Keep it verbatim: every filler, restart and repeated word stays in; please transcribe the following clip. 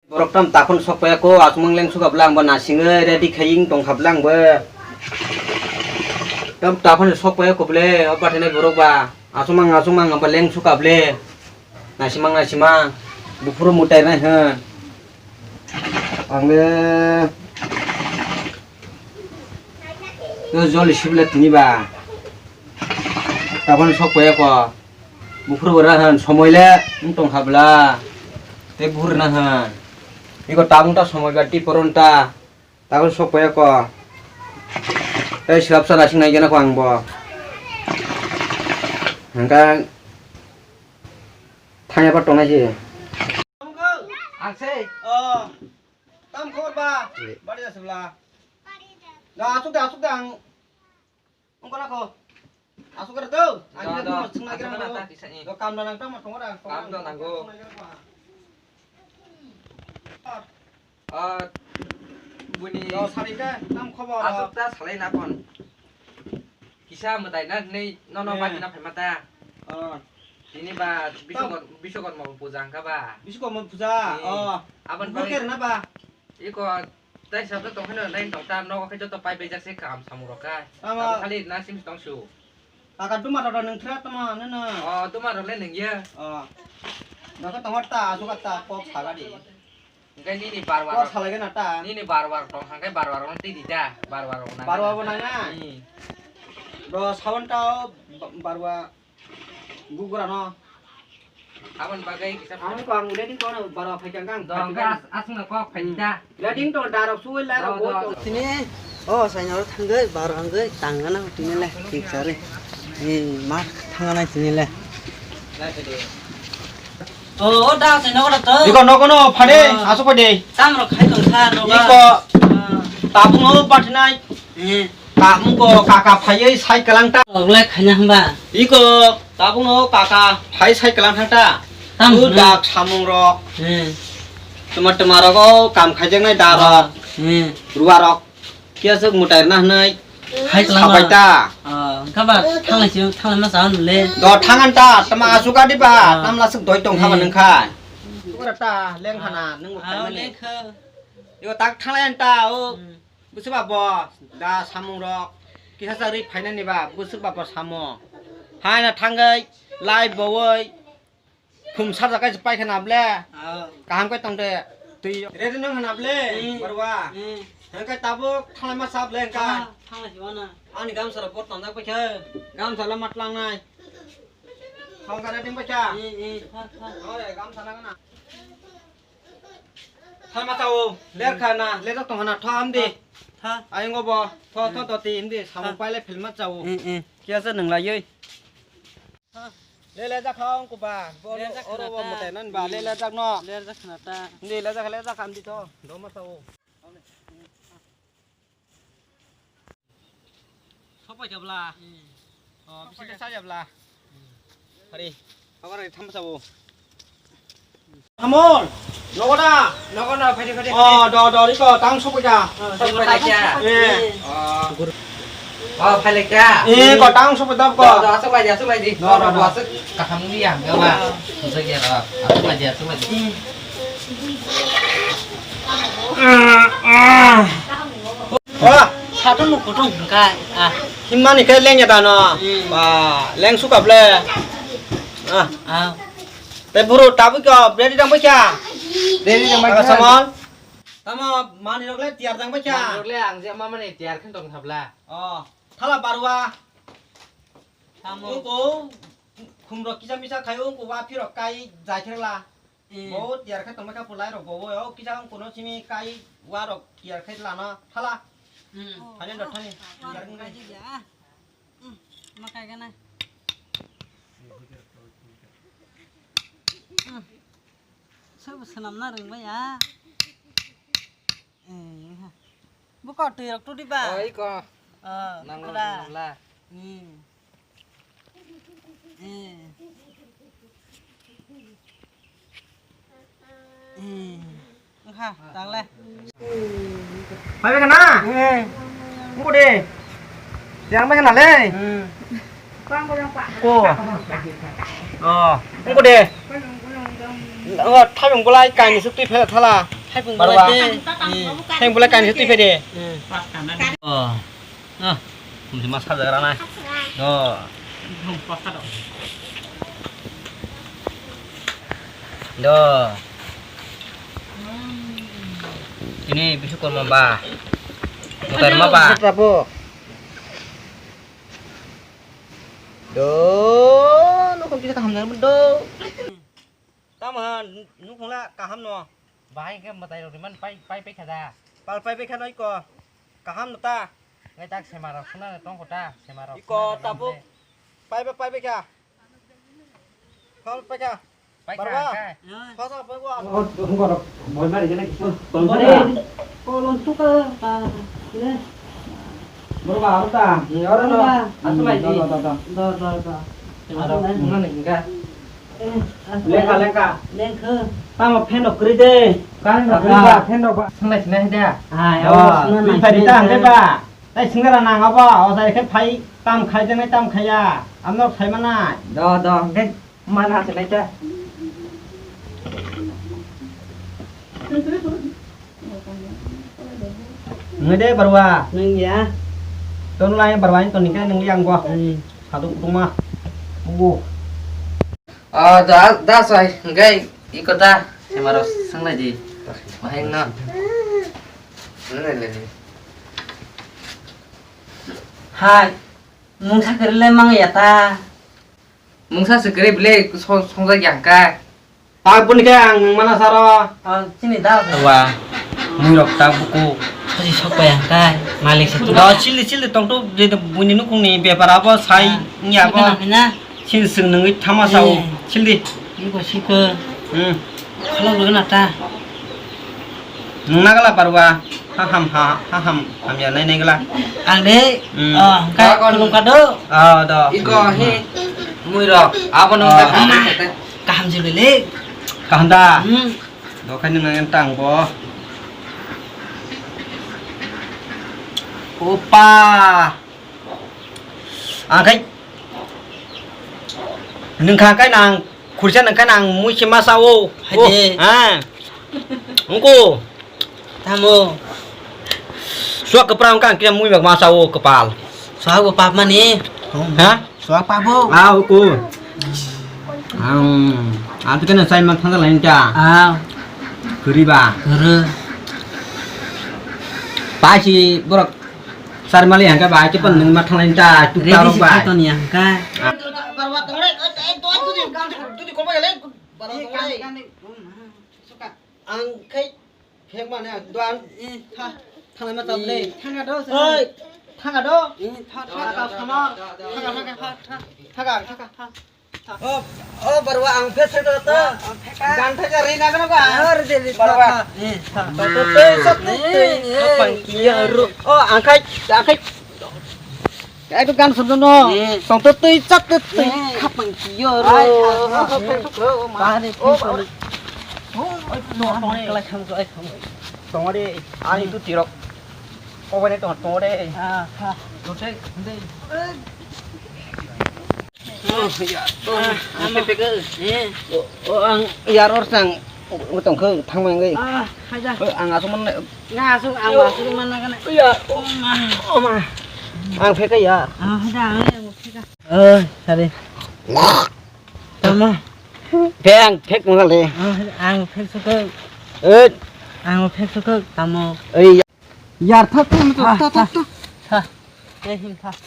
Borok tam taphun sok paya ko, aswk mang leng suka bwla ang bo nasingwi ready khai wng tong kha bwla ang bo. Tam taphun sok paya ko bwle, o pathai nai borok ba. Aswk mang, aswk mang ang bo leng suka bwle. Nasimang, nasimang. Buphuru mutai nai hwn. Ang le to joli sibla tini ba. Taphun sok paya ko. Buphuru bo ra hwn, somoi le wng tong kha bwla. Tei buphuru na hwn. Iko tabung ta somoi ba ti poron ta. Tabung sok paya ko. Tei swrapsa nasing nai gana ko ang bo. Hangka thangya pa tongnai si. Ang sei. Oh. Tam khobor ba? Bari da sibla. Da asuk da, asuk da ang. Ungkona ko. Asuk kar do. Ani da, da, da, asuk kar do. Do kam da nang tam tongo da. Kam da nang go. Ah, buni. Do sari da tam khobor. Asuk da salai na kon. Kisa mwtai na nei no no. Eh. Bagi na phaima ta. Oh. Tini ba Biswakor-, Biswakorma puja hwnkha ba? Biswakorma puja. Eh. Oh. Aboni bagwi na ba? Iko tai sabda tongkhano lain tong ta nogo khe joto pai bejak se kam samung rok kha. Tamo. Abo khali na sim tong su. Kaka duma rok nung thra tamo nana. Oh, duma rok le nung ya. Oh. Doka tongor ta, suka ta, kok saga di. Engkai nini barwar. Kok salai gana ta. Nini barwar tong hangkai barwar no tidi da, barwar no. Barwar bo nang na. Hmm. Do sawan ta ba-, barwar. Gugrano. Aboni bagwi kisa. Ang ko ang ready ko no baro phai kang kang. Do, phai kang. As-, aswkno kok phai ta. Ready to darok suwi lai rok. Do, bo do. To. Tini, oh, saino thangwi baro hangwi tangana tini le, kichari. Ni mar thangana tini le. Oh, oh, da saino ko to. Iko nogo no phade, oh. Aswk phade. Tam rok khai tong kha nogo. Iko. Ah. Tabung no pathinai. Eh. Tabuk o kaka phaiwi sai kwlang ta. Oglai khaina hwnba? Iko tabuk no kaka phai sai kwlang thang ta. Tam hwnwi? Dak samung rok. Hmm. Tuma tuma rogo kam khaijaknai da rok. Hmm. Ruwa rok. Kiya swk mutai rwna hwnwi. Hai kwlang sabai ba? Ta. Ah, wngkha ba thanglai si, thanglai ma sa hwnle. Do thangan ta, tama asuk adi ba, ah. Tamla swk doi tong kha ba. Hmm. Nung khai. Sukra ta, leng khana, nung. Ah, khaimani. Leng kha. Yo tak thanglai ta, o. Hmm. Bwswk ba bo da samung rok kisa sa ri phainani ba bwswk ba bo samo. Haina thangwi lai bowoi khum sarjak kai paikha na ble. Ah. Kaham kai tong de twi. Ready nang hana ble. Hmm. Barwa. Hmm. Hangkai tabuk thalai ma sab le hangkai. Ah, thalai si wana. Ani gamsa rok bot tonjak paikha. Gamsa la matlang nai. Thong ka ready paikha. Hmm, hmm. Tha, tha. Oi, gamsa nang na. Tha ma chao, ler kha na, ler tong na, tha am di. Tha. Ayung bo, tho, tho, tho, ti, hindi, samung paile film ma chao. Eh, eh. Kiya se nung lai yoi. Tha. Le, le, jak kha, ong kuba. Bo, le, jak oro, khna bo, ta. Mutai nan ba, le, le, jak no. Le, jak khna ta. Hindi, le, jak, le, jak am di tho. Do ma chao. Sopai kha bla. Hmm. Oh, bisi khe saya bla. Hmm. Hari. Abar hari thamba sabo. Amol, nogo da? Nogo na, phai di, phai di. Oh, do, do, ri ko, tang sopai kha. Oh, sopai kha. Eh. Oh. Oh, phai le kha? Eh, ko tang sopai dap ko. Do, do, asuk lai di, asuk lai di. Do, do, do. Asuk kaham ni ya, enggak, Pak. Asuk ya, do. Asuk lai di, asuk lai di. Hmm. Ah, ah. Wah, satu nu kutung kai. Ah. Himmani khe lengya dano. Hmm. Ba, leng suka ble. Ah. Ah. Te buru tabuk ko ready dang bacha. Ready dang bacha. Samol. Tamo mani rok le tiar dang bacha. Mani rok le ang je ma mani tiar khen tong thabla. Oh, thala barwa. Tamo. Ungko khumrok kisa misa khayo ungko wa phirok kai jai khe la. Hmm. Bo tiyar khe tongma kha pulai rok bo, bo, o kisa ang kuno simi kai wa rok tiyar khe lana thala. Hmm. Thani do thani. Tiyar khe kai. Hmm, ma kai gana. Hmm. Sobo swnamna rwngbai ya. Eh, ha. Buko twi rok tudi ba? Oh, iko. Oh, nang pura. Nang la. Hmm. Eh. Eh. Wngkha, tangle. Phaibai khana? Eh. Wngkha de. Yang bai khana le? Hmm. Ko. Oh. Wngkha de. Oh, thaibung bolai kaini suk twi phela thala. Barwa. Teng bulai kain twi phede. Oh. Ah, kum sima sa jaga na. Oh. Do. Ini bisu korma ba. Mutar ma ba. Do, nukhung kisa kaham jar do. Tamo ha, nukhung la kaham no. Bahai ke matai rok man pai pai pai khada. Pal pai pai khada iko. Kaham no ta. Ngai tak sema rok suna tong kota, sema rok. Iko tabu. Pai pai pai pai kha. Pal pai kha. Barwa. Kosa pai wa. Oh, hungkor boi mari jene kisu. Bore. Kolon suka ta. Ne. Barwa, aro ta. Aro no. Asu mai di. Do, do, do. Aro mana hinga. Lengka, lengka. Lengka. Tamo fan rok kwrwi de. Current rok kwrwi ba, fan rok ba. Sanglai sinai de. Ai, oh, twi phai di ta hangke ba. Tai singara nang abo, o jai khe phai tam khai jeng nai tam khaiya. Amno sai manai. Do, do, hingke mana se nai ta. Ngai de barwa. Nang ya. Ton lai barwa ton ni ke nang yang go. Hmm. Sadu kutuma. Ubu. Ah, da, da sai, hingke iko da. Semaro sanglai di. Maheng no. Nang le. Hai, mungsa kwrwi le mang ya ta. Mungsa se kwrwi bwle song-, songjak ya hwnkhe. Tabuk ni khe ang nwng mana saro. Oh, chini da. Wa, mui rok ta buku. Saji sok pai hwnkhe, malik se. Do, childi, childi tong tu, je buini nukhung ni bepar abo sai, ah, ni abo. Sini sing nwngwi thama sao. Eh. Childi. Iko siko. Hmm. Khalok lwgwna ta. Nwng nagala parwa. Ha ham ha, ha ham hamya nai nai gala. Ang de, hmm, oh, ka, ah, kon khulum ka do. Ah, do. Iko hi mui rok. Abo nung, ah, ka kaham jilele. Kaham da. Hmm. Do khai nung nang tang bo. Opa. Ang khai nung kha kai nang. Khursa nang kha nang mui se ma sao. Hai de. Oh, ha. Ungko. Tamo. Suak kwpra wngkha ang khe mui bai ma sao kwpal. Suak bo pap mani. Ha? Suak pap bo. Ah, ungko. Ang, ang tu kena sai ma thang lai ta. Ah. Kuri ba. Kuru. Pasi borok sar mali hangka ba ke pan nung ma thang lai ta tu. Ready tarok si ba. Khato ni hangka. Ang khai phek mane doan. Eh, tha. Thangai ma tam le. Thanga do. Oi. Thanga do. Eh, tha, tha. Thanga, thanga, thanga. Thanga, thanga. Oh, oh, barwa ang phek phek to. Gan phek ri na ba. Ar de de barwa. Eh, tha. To to to sat to. Eh, eh. Apa kiya ru. Oh, ang khai, ang khai. Ai, tu gan sundun no. Eh. Tong tu tui chat tu tui. Eh. Khapang kiyo ro. Ai, ai, ai, ai, ai, ai, ma. Ba ni, oh, phone ba. Oh, ai, no, no, no, kalai kham ko, ai, kham. Tong de, ani tu tirok. Oh, ba ni tong, tong de. Ah, ha. Lo te, de. Oh, ya. Oh, ah, ang amo. Pe, pe, ke. Eh. Oh, oh, ang yar or sang. Oh, tong ko, thang mang ge. Ah, haja. Oh, ang asuk man. Na, asuk, ang asuk man na kana. Oh, ya. Oh, ma. Oh, ma. Ang phek ya. Ah, haja, ang, ang phek. Oh, sorry. Tamo. Phek, phek mo le. Oh, ang phek suka. Eh. Ang phek suka, tamo. Eh, ya. Yar, thak, thak, thak, thak, thak. Thak. Eh, hin thak.